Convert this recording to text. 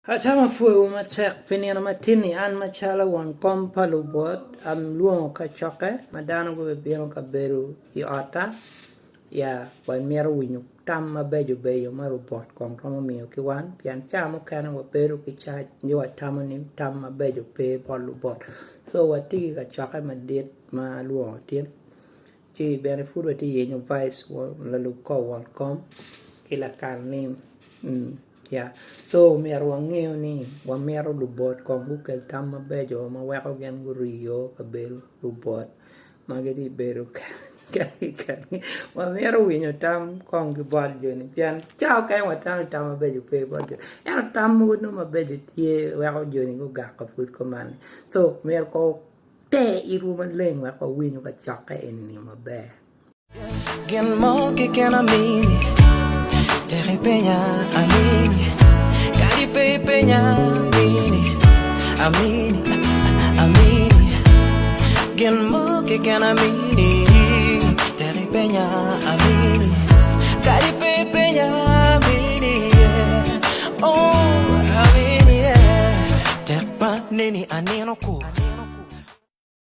Atamo apwoyowu matek pi nino matin-ni an macalo won kom pa lubot alwongo kacokke ma dano gubibino ka bedo i otta ya wamito winyo tam mabeco beco ma lubot kong romo miyo ki wan pien ca mukene wabedo ki cac nyo watamo ni tam mabeco pe bot lubot so watye ki kacokke madit ma alwongo tin ci bene pud watye yenyo vice lalub kor won kom ki lakan lim. Yeah. So myero wangeyo ni wamito lubot kong gukel tam mabeco ma weko gin guriyo kabedo lubot ma gitye bedo kengi kengi. Wamito winyo tam kong ki bot joni pien ca okene watamo ni tam mabeco pe bot joni ento tam mogo nongo mabeco tye weko joni gugako pud kuman. So myero kong oter itwu maleng wek wawinyu kacokke eni maber. Gin mo keken amini, tek ipenya amini, kadi pe ipenya amini, amini, amini. Gin mo keken amini, tek ipenya amini, kadi pe ipenya amini, yeah. Oh, amini, yeah. Tek pa neni anino kur.